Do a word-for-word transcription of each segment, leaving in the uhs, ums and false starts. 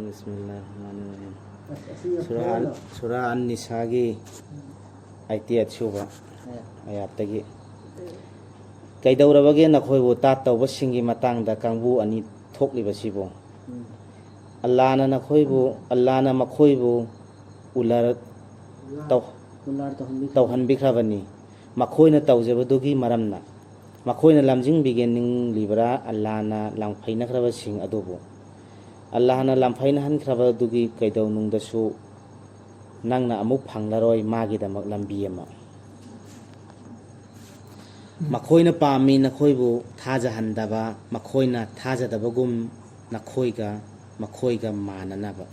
ꯕꯤꯁꯃꯤꯜꯂꯥꯍꯤꯔꯔꯍꯃꯥꯅꯤꯔꯔꯍꯤꯝ꯫ ꯑꯁ, ꯑꯁꯤ ꯌꯥꯝ ꯁꯨꯔꯥ ꯑꯜ-, ꯐꯖꯅ꯫ ꯁꯨꯔꯥ ꯑꯟ ꯅꯤꯁꯥꯒꯤ ꯑꯥꯏꯇꯤ ꯑꯩꯠ ꯁꯨꯕ ꯑꯦ꯫ ꯑꯌꯥꯠꯇꯒꯤ, "ꯀꯩꯗꯧꯔꯕꯒꯦ ꯅꯈꯣꯏꯕꯨ ꯇꯥꯠ ꯇꯧꯕꯁꯤꯡꯒꯤ ꯃꯇꯥꯡꯗ ꯀꯥꯡꯕꯨ ꯑꯅꯤ ꯊꯣꯛꯂꯤꯕꯁꯤꯕꯨ? ꯎꯝ꯫ ꯑꯜꯂꯥꯅ ꯅꯈꯣꯏꯕꯨ, ꯑꯜꯂꯥꯅ ꯃꯈꯣꯏꯕꯨ ꯎꯂꯔ ꯎꯂꯥ-, ꯇꯧ-, ꯎꯂꯥꯔ ꯇꯧꯍꯟꯕꯤꯈ꯭ꯔꯕꯅꯤ꯫ ꯇꯧꯍꯟꯕꯤꯈ꯭ꯔꯕꯅꯤ꯫ ꯃꯈꯣꯏꯅ ꯇꯧꯖꯕꯗꯨꯒꯤ ꯃꯔꯝꯅ ꯃꯈꯣꯏꯅ ꯂꯝꯖꯤꯡꯕꯤꯒꯦ ꯅꯤꯡꯂꯤꯕ꯭ꯔꯥ ꯑꯜꯂꯥꯅ ꯂꯥꯡꯐꯩꯅꯈ꯭ꯔꯕꯁꯤꯡ ꯑꯗꯨꯕꯨ? ꯑꯜꯂꯥꯍꯅ ꯂꯥꯡꯐꯩꯅꯍꯟꯈ꯭ꯔꯕꯗꯨꯒꯤ ꯀꯩꯗꯧꯅꯨꯡꯗꯁꯨ ꯅꯪꯅ ꯑꯃꯨꯛ ꯐꯪꯂꯔꯣꯏ ꯃꯥꯒꯤꯗꯃꯛ ꯂꯝꯕꯤ ꯑꯃ꯫ ꯃꯈꯣꯏꯅ ꯄꯥꯝꯃꯤ ꯅꯈꯣꯏꯕꯨ ꯊꯥꯖꯍꯟꯗꯕ, ꯃꯈꯣꯏꯅ ꯊꯥꯖꯗꯕꯒꯨꯝ ꯅꯈꯣꯏꯒ ꯃꯈꯣꯏꯒ ꯃꯥꯟꯅꯅꯕ꯫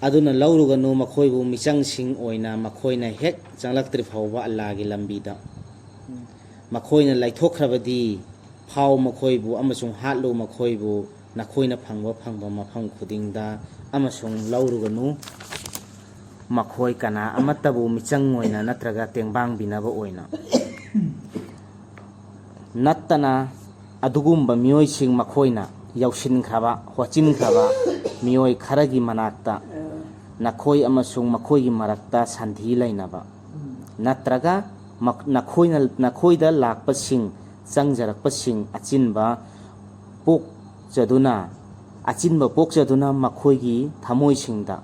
ꯑꯗꯨꯅ ꯂꯧꯔꯨꯒꯅꯨ ꯃꯈꯣꯏꯕꯨ ꯃꯤꯆꯪꯁꯤꯡ ꯑꯣꯏꯅ ꯃꯈꯣꯏꯅ ꯍꯦꯛ ꯆꯪꯂꯛꯇ꯭ꯔꯤ ꯐꯥꯎꯕ ꯑꯜꯂꯥꯒꯤ ꯂꯝꯕꯤꯗ꯫ ꯃꯈꯣꯏꯅ ꯂꯩꯊꯣꯛꯈ꯭ꯔꯕꯗꯤ ꯐꯥꯎ ꯃꯈꯣꯏꯕꯨ ꯑꯃꯁꯨꯡ ꯍꯥꯠꯂꯨ ꯃꯈꯣꯏꯕꯨ ꯅꯈꯣꯏꯅ ꯐꯪꯕ ꯐꯪꯕ ꯃꯐꯝ ꯈꯨꯗꯤꯡꯗ, ꯑꯃꯁꯨꯡ ꯂꯧꯔꯨꯒꯅꯨ ꯃꯈꯣꯏ ꯀꯅꯥ ꯑꯃꯠꯇꯕꯨ ꯃꯤꯆꯪ ꯑꯣꯏꯅ ꯅꯠꯇ꯭ꯔꯒ ꯇꯦꯡꯕꯥꯡꯕꯤꯅꯕ ꯑꯣꯏꯅ꯫ ꯅꯠꯇꯅ ꯑꯗꯨꯒꯨꯝꯕ ꯃꯤꯑꯣꯏꯁꯤꯡ ꯃꯈꯣꯏꯅ ꯌꯧꯁꯤꯟꯈ꯭ꯔꯕ, ꯍꯣꯠꯆꯤꯟꯈ꯭ꯔꯕ ꯃꯤꯑꯣꯏ ꯈꯔꯒꯤ ꯃꯅꯥꯛꯇ ꯅꯈꯣꯏ ꯑꯃꯁꯨꯡ ꯃꯈꯣꯏꯒꯤ ꯃꯔꯛꯇ ꯁꯟꯊꯤ ꯂꯩꯅꯕ, ꯅꯠꯇ꯭ꯔꯒ ꯃꯈ-, ꯅꯈꯣꯏꯅ, ꯅꯈꯣꯏꯗ ꯂꯥꯛꯄꯁꯤꯡ, ꯆꯪꯖꯔꯛꯄꯁꯤꯡ ꯑꯆꯤꯟꯕ ꯄꯣꯛꯆꯗꯨꯅ, ꯑꯆꯤꯟꯕ ꯄꯣꯛꯆꯗꯨꯅ ꯃꯈꯣꯏꯒꯤ ꯊꯃꯣꯏꯁꯤꯡꯗ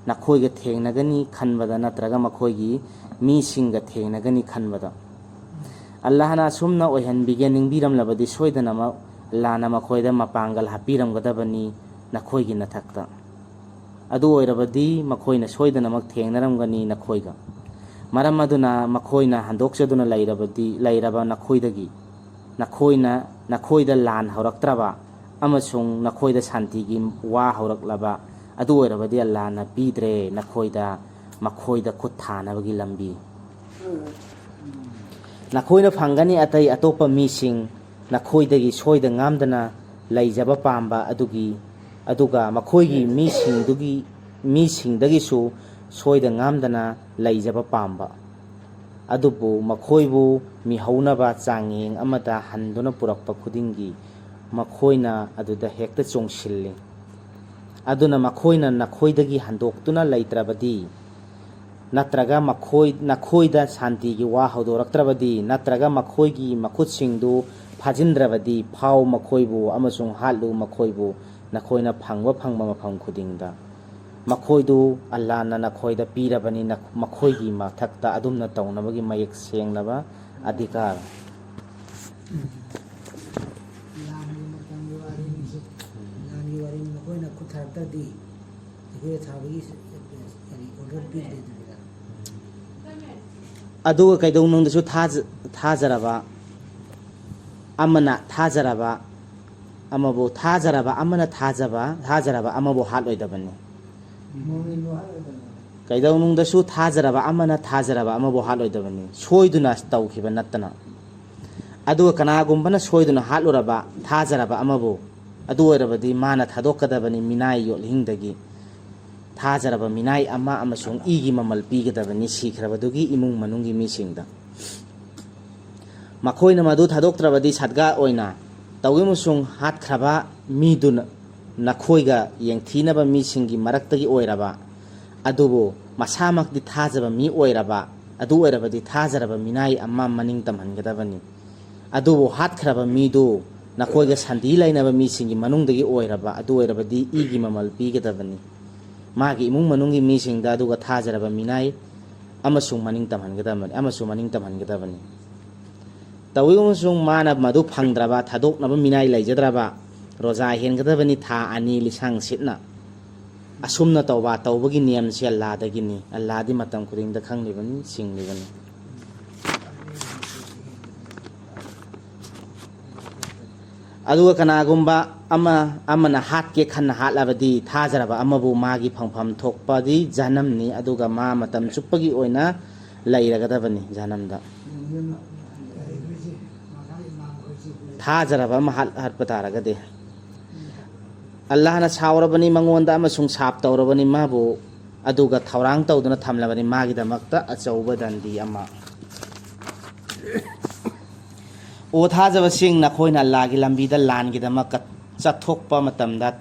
ꯅꯈꯣꯏꯒ ꯊꯦꯡꯅꯒꯅꯤ ꯈꯟꯕꯗ ꯅꯠꯇ꯭ꯔꯒ ꯃꯈꯣꯏꯒꯤ ꯃꯤꯁꯤꯡꯒ ꯊꯦꯡꯅꯒꯅꯤ ꯈꯟꯕꯗ꯫ ꯑꯜꯂꯥꯍꯅ ꯑꯁꯨꯝꯅ ꯑꯣꯏꯍꯟꯕꯤꯒꯦ ꯅꯤꯡꯕꯤꯔꯝꯂꯕꯗꯤ ꯁꯣꯏꯗꯅꯃꯛ ꯑꯜꯂꯥꯍꯅ ꯃꯈꯣꯏꯗ ꯃꯄꯥꯡꯒꯜ ꯍꯥꯞꯄꯤꯔꯝꯒꯗꯕꯅꯤ ꯅꯈꯣꯏꯒꯤ ꯅꯊꯛꯇ꯫ ꯑꯗꯨ ꯑꯣꯏꯔꯕꯗꯤ ꯃꯈꯣꯏꯅ ꯁꯣꯏꯗꯅꯃꯛ ꯊꯦꯡꯅꯔꯝꯒꯅꯤ ꯅꯈꯣꯏꯒ꯫ ꯃꯔꯝ ꯑꯗꯨꯅ ꯃꯈꯣꯏꯅ ꯍꯟꯗꯣꯛꯆꯗꯨꯅ ꯂꯩꯔꯕꯗꯤ, ꯂꯩꯔꯕ ꯅꯈꯣꯏꯗꯒꯤ, ꯅꯈꯣꯏꯅ, ꯅꯈꯣꯏꯗ ꯂꯥꯟ ꯍꯧꯔꯛꯇ꯭ꯔꯕ ꯑꯃꯁꯨꯡ ꯅꯈꯣꯏꯗ ꯁꯥꯟꯇꯤꯒꯤ ꯋꯥ ꯍꯧꯔꯛꯂꯕ, ꯑꯗꯨ ꯑꯣꯏꯔꯕꯗꯤ ꯑꯜꯂꯥꯍꯅ ꯄꯤꯗ꯭ꯔꯦ ꯅꯈꯣꯏꯗ, ꯃꯈꯣꯏꯗ ꯈꯨꯠ ꯊꯥꯅꯕꯒꯤ ꯂꯝꯕꯤ꯫ ꯅꯈꯣꯏꯅ ꯐꯪꯒꯅꯤ ꯑꯇꯩ ꯑꯇꯣꯞꯄ ꯃꯤꯁꯤꯡ ꯅꯈꯣꯏꯗꯒꯤ ꯁꯣꯏꯗ ꯉꯥꯝꯗꯅ ꯂꯩꯖꯕ ꯄꯥꯝꯕ ꯑꯗꯨꯒꯤ, ꯑꯗꯨꯒ ꯃꯈꯣꯏꯒꯤ ꯃꯤꯁꯤꯡꯗꯨꯒꯤ, ꯃꯤꯁꯤꯡꯗꯒꯤꯁꯨ ꯁꯣꯏꯗ ꯉꯥꯝꯗꯅ ꯂꯩꯖꯕ ꯄꯥꯝꯕ꯫ ꯑꯗꯨꯕꯨ ꯃꯈꯣꯏꯕꯨ ꯃꯤꯍꯧꯅꯕ ꯆꯥꯡꯌꯦꯡ ꯑꯃꯗ ꯍꯟꯗꯨꯅ ꯄꯨꯔꯛꯄ ꯈꯨꯗꯤꯡꯒꯤ ꯃꯈꯣꯏꯅ ꯑꯗꯨꯗ ꯍꯦꯛꯇ ꯆꯣꯡꯁꯤꯜꯂꯤ꯫ ꯑꯗꯨꯅ ꯃꯈꯣꯏꯅ ꯅꯈꯣꯏꯗꯒꯤ ꯍꯟꯗꯣꯛꯇꯨꯅ ꯂꯩꯇ꯭ꯔꯕꯗꯤ, ꯅꯠꯇ꯭ꯔꯒ ꯃꯈꯣꯏ, ꯅꯈꯣꯏꯗ ꯁꯥꯟꯇꯤꯒꯤ ꯋꯥ ꯍꯧꯗꯣꯔꯛꯇ꯭ꯔꯕꯗꯤ, ꯅꯠꯇ꯭ꯔꯒ ꯃꯈꯣꯏꯒꯤ ꯃꯈꯨꯠꯁꯤꯡꯗꯨ ꯐꯥꯖꯤꯟꯗ꯭ꯔꯕꯗꯤ, ꯐꯥꯎ ꯃꯈꯣꯏꯕꯨ ꯑꯃꯁꯨꯡ ꯍꯥꯠꯂꯨ ꯃꯈꯣꯏꯕꯨ, ꯅꯈꯣꯏꯅ ꯐꯪꯕ ꯐꯪꯕ ꯃꯐꯝ ꯈꯨꯗꯤꯡꯗ꯫ ꯃꯈꯣꯏꯗꯨ ꯑꯜꯂꯥꯅ ꯅꯈꯣꯏꯗ ꯄꯤꯔꯕꯅꯤ, ꯅ-, ꯃꯈꯣꯏꯒꯤ ꯃꯊꯛꯇ ꯑꯗꯨꯝꯅ ꯇꯧꯅꯕꯒꯤ ꯃꯌꯦꯛ ꯁꯦꯡꯂꯕ ꯑꯙꯤꯀꯥꯔ꯫ ꯂꯥꯟꯒꯤ ꯃꯇꯝꯒꯤ ꯋꯥꯔꯤꯅꯤ꯫ ꯂꯥꯟꯒꯤ ꯋꯥꯔꯤꯅꯤ꯫ ꯃꯈꯣꯏꯅ ꯈꯨꯠ ꯊꯥꯔꯛꯇ꯭ꯔꯗꯤ ꯑꯩꯈꯣꯏꯗ ꯊꯥꯕꯒꯤ ꯀꯔꯤ order ꯄꯤꯗ꯭ꯔꯦ ꯑꯗꯨꯅꯤꯗ꯫ ꯑꯗꯨꯒ ꯀꯩꯗꯧꯅꯨꯡꯗꯁꯨ ꯊꯥꯖ-, ꯊꯥꯖꯔꯕ ꯑꯃꯅ ꯊꯥꯖꯔꯕ ꯑꯃꯕꯨ, ꯊꯥꯖꯔꯕ ꯑꯃꯅ ꯊꯥꯖꯕ, ꯊꯥꯖꯔꯕ ꯑꯃꯕꯨ ꯍꯥꯠꯂꯣꯏꯗꯕꯅꯤ꯫ ꯃꯣꯃꯤꯟꯕꯨ ꯍꯥꯠꯂꯣꯏꯗꯕꯅꯤ꯫ ꯀꯩꯗꯧꯅꯨꯡꯗꯁꯨ ꯊꯥꯖꯔꯕ ꯑꯃꯅ ꯊꯥꯖꯔꯕ ꯑꯃꯕꯨ ꯍꯥꯠꯂꯣꯏꯗꯕꯅꯤ, ꯁꯣꯏꯗꯨꯅ ꯇꯧꯈꯤꯕ ꯅꯠꯇꯅ꯫ ꯑꯗꯨꯒ ꯀꯅꯥꯒꯨꯝꯕꯅ ꯁꯣꯏꯗꯨꯅ ꯍꯥꯠꯂꯨꯔꯕ ꯊꯥꯖꯔꯕ ꯑꯃꯕꯨ, ꯑꯗꯨ ꯑꯣꯏꯔꯕꯗꯤ ꯃꯥꯅ ꯊꯥꯗꯣꯛꯀꯗꯕꯅꯤ ꯃꯤꯅꯥꯏ ꯌꯣꯠꯂꯤꯡꯗꯒꯤ꯫ ꯊꯥꯖꯔꯕ ꯃꯤꯅꯥꯏ ꯑꯃ ꯑꯃꯁꯨꯡ ꯏꯒꯤ ꯃꯃꯜ ꯄꯤꯒꯗꯕꯅꯤ ꯁꯤꯈ꯭ꯔꯕꯗꯨꯒꯤ ꯏꯃꯨꯡ ꯃꯅꯨꯡꯒꯤ ꯃꯤꯁꯤꯡꯗ꯫ ꯃꯈꯣꯏꯅ ꯃꯗꯨ ꯊꯥꯗꯣꯛꯇ꯭ꯔꯕꯗꯤ ꯁꯗꯒꯥ ꯑꯣꯏꯅ ꯇꯧꯏ ꯑꯃꯁꯨꯡ ꯍꯥꯠꯈ꯭ꯔꯕ ꯃꯤꯗꯨꯅ ꯅꯈꯣꯏꯒ ꯌꯦꯡꯊꯤꯅꯕ ꯃꯤꯁꯤꯡꯒꯤ ꯃꯔꯛꯇꯒꯤ ꯑꯣꯏꯔꯕ, ꯑꯗꯨꯕꯨ ꯃꯁꯥꯃꯛꯇꯤ ꯊꯥꯖꯕ ꯃꯤ ꯑꯣꯏꯔꯕ, ꯑꯗꯨ ꯑꯣꯏꯔꯕꯗꯤ ꯊꯥꯖꯔꯕ ꯃꯤꯅꯥꯏ ꯑꯃ ꯃꯅꯤꯡ ꯇꯝꯍꯟꯒꯗꯕꯅꯤ꯫ ꯑꯗꯨꯕꯨ ꯍꯥꯠꯈ꯭ꯔꯕ ꯃꯤꯗꯨ ꯅꯈꯣꯏꯒ ꯁꯟꯙꯤ ꯂꯩꯅꯕ ꯃꯤꯁꯤꯡꯒꯤ ꯃꯅꯨꯡꯗꯒꯤ ꯑꯣꯏꯔꯕ, ꯑꯗꯨ ꯑꯣꯏꯔꯕꯗꯤ ꯏꯒꯤ ꯃꯃꯜ ꯄꯤꯒꯗꯕꯅꯤ ꯃꯥꯒꯤ ꯏꯃꯨꯡ ꯃꯅꯨꯡꯒꯤ ꯃꯤꯁꯤꯡꯗ, ꯑꯗꯨꯒ ꯊꯥꯖꯔꯕ ꯃꯤꯅꯥꯏ ꯑꯃꯁꯨꯡ ꯃꯅꯤꯡ ꯇꯝꯍꯟꯒꯗꯕꯅꯤ, ꯑꯃꯁꯨꯡ ꯃꯅꯤꯡ ꯇꯝꯍꯟꯒꯗꯕꯅꯤ꯫ ꯇꯧꯏ ꯑꯃꯁꯨꯡ ꯃꯥꯅ ꯃꯗꯨ ꯐꯪꯗ꯭ꯔꯕ, ꯊꯥꯗꯣꯛꯅꯕ ꯃꯤꯅꯥꯏ ꯂꯩꯖꯗ꯭ꯔꯕ, ꯔꯣꯖꯥ ꯍꯦꯟꯒꯗꯕꯅꯤ ꯊꯥ ꯑꯅꯤ ꯂꯤꯁꯥꯡ ꯁꯤꯠꯅ꯫ ꯑꯁꯨꯝꯅ ꯇꯧꯕ, ꯇꯧꯕꯒꯤ ꯅꯤꯌꯝꯁꯤ ꯑꯜꯂꯥꯗꯒꯤꯅꯤ꯫ ꯑꯜꯂꯥꯗꯤ ꯃꯇꯝ ꯈꯨꯗꯤꯡꯗ ꯈꯪꯂꯤꯕꯅꯤ, ꯁꯤꯡꯂꯤꯕꯅꯤ꯫ ꯑꯗꯨꯒ ꯀꯅꯥꯒꯨꯝꯕ ꯑꯃ, ꯑꯃꯅ ꯍꯥꯠꯀꯦ ꯈꯟꯅ ꯍꯥꯠꯂꯕꯗꯤ, ꯊꯥꯖꯔꯕ ꯑꯃꯕꯨ ꯃꯥꯒꯤ ꯐꯪꯐꯝ ꯊꯣꯛꯄꯗꯤ ꯖꯍꯟꯅꯝꯅꯤ, ꯑꯗꯨꯒ ꯃꯥ ꯃꯇꯝ ꯆꯨꯞꯄꯒꯤ ꯑꯣꯏꯅ ꯂꯩꯔꯒꯗꯕꯅꯤ ꯖꯍꯟꯅꯝꯗ꯫ ꯊꯥꯖꯔꯕ ꯑꯃ ꯍꯥꯠ-, ꯍꯥꯠꯄ ꯇꯥꯔꯒꯗꯤ꯫ ꯑꯜꯂꯥꯍꯅ ꯁꯥꯎꯔꯕꯅꯤ ꯃꯉꯣꯟꯗ ꯑꯃꯁꯨꯡ ꯁꯥꯞ ꯇꯧꯔꯕꯅꯤ ꯃꯥꯕꯨ, ꯑꯗꯨꯒ ꯊꯧꯔꯥꯡ ꯇꯧꯗꯨꯅ ꯊꯝꯂꯕꯅꯤ ꯃꯥꯒꯤꯗꯃꯛꯇ ꯑꯆꯧꯕ ꯗꯟꯗꯤ ꯑꯃ꯫ ꯑꯣ ꯊꯥꯖꯕꯁꯤꯡ, ꯅꯈꯣꯏꯅ ꯑꯜꯂꯥꯍꯒꯤ ꯂꯝꯕꯤꯗ ꯂꯥꯟꯒꯤꯗꯃꯛ ꯀꯠ-, ꯆꯠꯊꯣꯛꯄ ꯃꯇꯝꯗ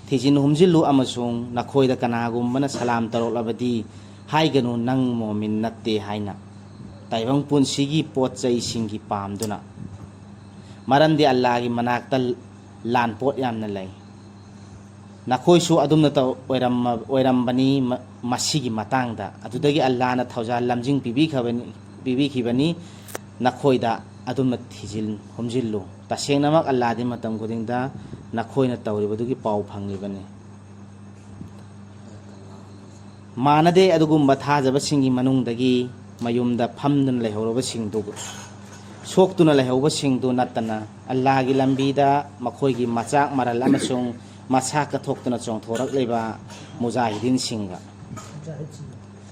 ꯊꯤꯖꯤꯟ ꯍꯨꯝꯖꯤꯜꯂꯨ ꯑꯃꯁꯨꯡ ꯅꯈꯣꯏꯗ ꯀꯅꯥꯒꯨꯝꯕꯅ ꯁꯂꯥꯝ ꯇꯧꯔꯛꯂꯕꯗꯤ ꯍꯥꯏꯒꯅꯨ, "ꯅꯪ ꯃꯣꯃꯤꯟ ꯅꯠꯇꯦ" ꯍꯥꯏꯅ꯫ ꯇꯥꯏꯕꯪ ꯄꯨꯟꯁꯤꯒꯤ ꯄꯣꯠ ꯆꯩꯁꯤꯡꯒꯤ ꯄꯥꯝꯗꯨꯅ꯫ ꯃꯔꯝꯗꯤ ꯑꯜꯂꯥꯒꯤ ꯃꯅꯥꯛꯇ ꯂꯥꯟꯄꯣꯠ ꯌꯥꯝꯅ ꯂꯩ꯫ ꯅꯈꯣꯏꯁꯨ ꯑꯗꯨꯝꯅ ꯇꯧ-, ꯑꯣꯏꯔꯝꯃ-, ꯑꯣꯏꯔꯝꯕꯅꯤ꯫ ꯃ-, ꯃꯁꯤꯒꯤ ꯃꯇꯥꯡꯗ ꯑꯗꯨꯗꯒꯤ ꯑꯜꯂꯥꯅ ꯊꯧꯖꯥꯜ ꯂꯝꯖꯤꯡ ꯄꯤꯕꯤꯈꯕꯅꯤ-, ꯄꯤꯕꯤꯈꯤꯕꯅꯤ꯫ ꯅꯈꯣꯏꯗ ꯑꯗꯨꯝꯅ ꯊꯤꯖꯤꯜ ꯍꯨꯝꯖꯤꯜꯂꯨ꯫ ꯇꯁꯦꯡꯅꯃꯛ ꯑꯜꯂꯥꯗꯤ ꯃꯇꯝ ꯈꯨꯗꯤꯡꯗ ꯅꯈꯣꯏꯅ ꯇꯧꯔꯤꯕꯗꯨꯒꯤ ꯄꯥꯎ ꯐꯪꯂꯤꯕꯅꯤ꯫ ꯃꯥꯟꯅꯗꯦ ꯑꯗꯨꯒꯨꯝꯕ ꯊꯥꯖꯕꯁꯤꯡꯒꯤ ꯃꯅꯨꯡꯗꯒꯤ ꯃꯌꯨꯝꯗ ꯐꯝꯗꯨꯅ ꯂꯩꯍꯧꯔꯕꯁꯤꯡꯗꯨ, ꯁꯣꯛꯇꯨꯅ ꯂꯩꯍꯧꯕꯁꯤꯡꯗꯨ ꯅꯠꯇꯅ, ꯑꯜꯂꯥꯒꯤ ꯂꯝꯕꯤꯗ ꯃꯈꯣꯏꯒꯤ ꯃꯆꯥꯛ ꯃꯔꯜ ꯑꯃꯁꯨꯡ ꯃꯁꯥ ꯀꯠꯊꯣꯛꯇꯨꯅ ꯆꯣꯡꯊꯣꯔꯛꯂꯤꯕ ꯃꯨꯖꯥꯍꯤꯗꯤꯟꯁꯤꯡꯒ,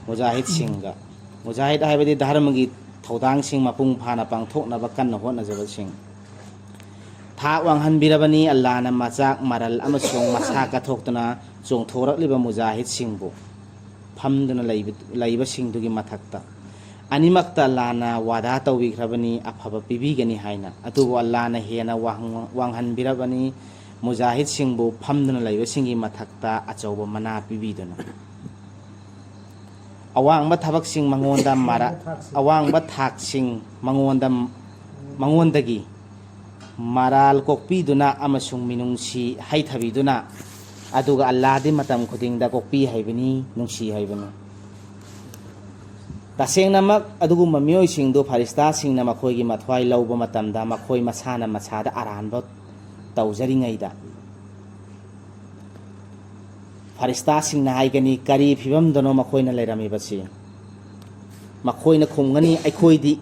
ꯃꯨꯖꯥꯍꯤꯗꯁꯤꯡꯒ꯫ ꯃꯨꯖꯥꯍꯤꯗ ꯍꯥꯏꯕꯗꯤ ꯙꯔꯃꯒꯤ ꯊꯧꯗꯥꯡꯁꯤꯡ ꯃꯄꯨꯡ ꯐꯥꯅ ꯄꯥꯡꯊꯣꯛꯅꯕ ꯀꯟꯅ ꯍꯣꯠꯅꯖꯕꯁꯤꯡ꯫ ꯊꯥꯛ ꯋꯥꯡꯍꯟꯕꯤꯔꯕꯅꯤ꯫ ꯑꯜꯂꯥꯅ ꯃꯆꯥꯛ ꯃꯔꯜ ꯑꯃꯁꯨꯡ ꯃꯁꯥ ꯀꯠꯊꯣꯛꯇꯨꯅ ꯆꯣꯡꯊꯣꯔꯛꯂꯤꯕ ꯃꯨꯖꯥꯍꯤꯗꯁꯤꯡꯕꯨ ꯐꯝꯗꯨꯅ ꯂꯩꯕ-, ꯂꯩꯕꯁꯤꯡꯗꯨꯒꯤ ꯃꯊꯛꯇ꯫ ꯑꯅꯤꯃꯛꯇ ꯑꯜꯂꯥꯅ ꯋꯥꯗꯥ ꯇꯧꯕꯤꯈ꯭ꯔꯕꯅꯤ, ꯑꯐꯕ ꯄꯤꯕꯤꯒꯅꯤ ꯍꯥꯏꯅ꯫ ꯑꯗꯨꯕꯨ ꯑꯜꯂꯥꯅ ꯍꯦꯟꯅ ꯋꯥꯡ-, ꯋꯥꯡꯍꯟꯕꯤꯔꯕꯅꯤ, ꯃꯨꯖꯥꯍꯤꯗꯁꯤꯡꯕꯨ ꯐꯝꯗꯨꯅ ꯂꯩꯕꯁꯤꯡꯒꯤ ꯃꯊꯛꯇ ꯑꯆꯧꯕ ꯃꯅꯥ ꯄꯤꯕꯤꯗꯨꯅ꯫ ꯑꯋꯥꯡꯕ ꯊꯕꯛꯁꯤꯡ ꯃꯉꯣꯟꯗ ꯃꯔꯥ-, ꯑꯋꯥꯡꯕ ꯊꯥꯛꯁꯤꯡ ꯃꯉꯣꯟꯗ, ꯃꯉꯣꯟꯗꯒꯤ ꯃꯔꯥꯜ ꯀꯣꯛꯄꯤꯗꯨꯅ ꯑꯃꯁꯨꯡ ꯃꯤꯅꯨꯡꯁꯤ ꯍꯩꯊꯕꯤꯗꯨꯅ, ꯑꯗꯨꯒ ꯑꯜꯂꯥꯗꯤ ꯃꯇꯝ ꯈꯨꯗꯤꯡꯗ ꯀꯣꯛꯄꯤ ꯍꯩꯕꯅꯤ, ꯅꯨꯡꯁꯤ ꯍꯩꯕꯅꯤ꯫ ꯇꯁꯦꯡꯅꯃꯛ ꯑꯗꯨꯒꯨꯝꯕ ꯃꯤꯑꯣꯏꯁꯤꯡꯗꯨ ꯐꯔꯤꯁꯇꯥꯁꯤꯡꯅ ꯃꯈꯣꯏꯒꯤ ꯃꯊ꯭ꯋꯥꯏ ꯂꯧꯕ ꯃꯇꯝꯗ ꯃꯈꯣꯏ ꯃꯁꯥꯅ ꯃꯁꯥꯗ ꯑꯔꯥꯟꯕ ꯇꯧꯖꯔꯤꯉꯩꯗ, ꯐꯔꯤꯁꯇꯥꯁꯤꯡꯅ ꯍꯥꯏꯒꯅꯤ, "ꯀꯔꯤ ꯐꯤꯕꯝꯗꯅꯣ ꯃꯈꯣꯏꯅ ꯂꯩꯔꯝꯃꯤꯕꯁꯤ?" ꯃꯈꯣꯏꯅ ꯈꯨꯝꯒꯅꯤ, "ꯑꯩꯈꯣꯏꯗꯤ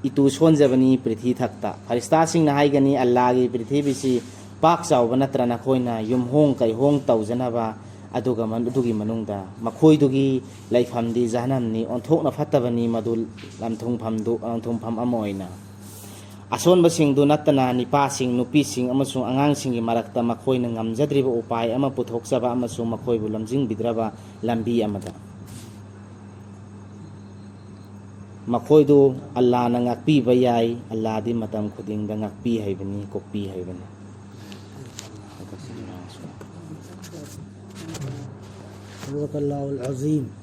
ꯏꯇꯨ ꯁꯣꯟꯖꯕꯅꯤ ꯄ꯭ꯔꯤꯊꯤ ꯊꯛꯇ"꯫ ꯐꯔꯤꯁꯇꯥꯁꯤꯡꯅ ꯍꯥꯏꯒꯅꯤ, "ꯑꯜꯂꯥꯒꯤ ꯄ꯭ꯔꯤꯊꯤꯕꯤꯁꯤ ꯄꯥꯛ ꯆꯥꯎꯕ ꯅꯠꯇ꯭ꯔ? ꯅꯈꯣꯏꯅ ꯌꯨꯝꯍꯣꯡ ꯀꯩꯍꯣꯡ ꯇꯧꯖꯅꯕ, ꯑꯗꯨꯒ ꯃꯟ-, ꯑꯗꯨꯒꯤ ꯃꯅꯨꯡꯗ ꯃꯈꯣꯏꯗꯨꯒꯤ ꯂꯩꯐꯝꯗꯤ ꯖꯍꯅꯝꯅꯤ, ꯑꯣꯟꯊꯣꯛꯅ ꯐꯠꯇꯕꯅꯤ ꯃꯗꯨ ꯂꯝꯊꯨꯡꯐꯝꯗꯨ, ꯂꯝꯊꯨꯡꯐꯝ ꯑꯃ ꯑꯣꯏꯅ"꯫ ꯑꯁꯣꯟꯕꯁꯤꯡꯗꯨ ꯅꯠꯇꯅ ꯅꯤꯄꯥꯁꯤꯡ, ꯅꯨꯄꯤꯁꯤꯡ ꯑꯃꯁꯨꯡ ꯑꯉꯥꯡꯁꯤꯡꯒꯤ ꯃꯔꯛꯇ ꯃꯈꯣꯏꯅ ꯉꯝꯖꯗ꯭ꯔꯤꯕ ꯎꯄꯥꯏ ꯑꯃ ꯄꯨꯊꯣꯛꯆꯕ ꯑꯃꯁꯨꯡ ꯃꯈꯣꯏꯕꯨ ꯂꯝꯖꯤꯡꯕꯤꯗ꯭ꯔꯕ ꯂꯝꯕꯤ ꯑꯃꯗ꯫ ꯃꯈꯣꯏꯗꯨ ꯑꯜꯂꯥꯅ ꯉꯥꯛꯄꯤꯕ ꯌꯥꯏ, ꯑꯜꯂꯥꯗꯤ ꯃꯇꯝ ꯈꯨꯗꯤꯡꯗ ꯉꯥꯛꯄꯤ ꯍꯩꯕꯅꯤ, ꯀꯣꯛꯄꯤ ꯍꯩꯕꯅꯤ꯫ صدق الله العظيم.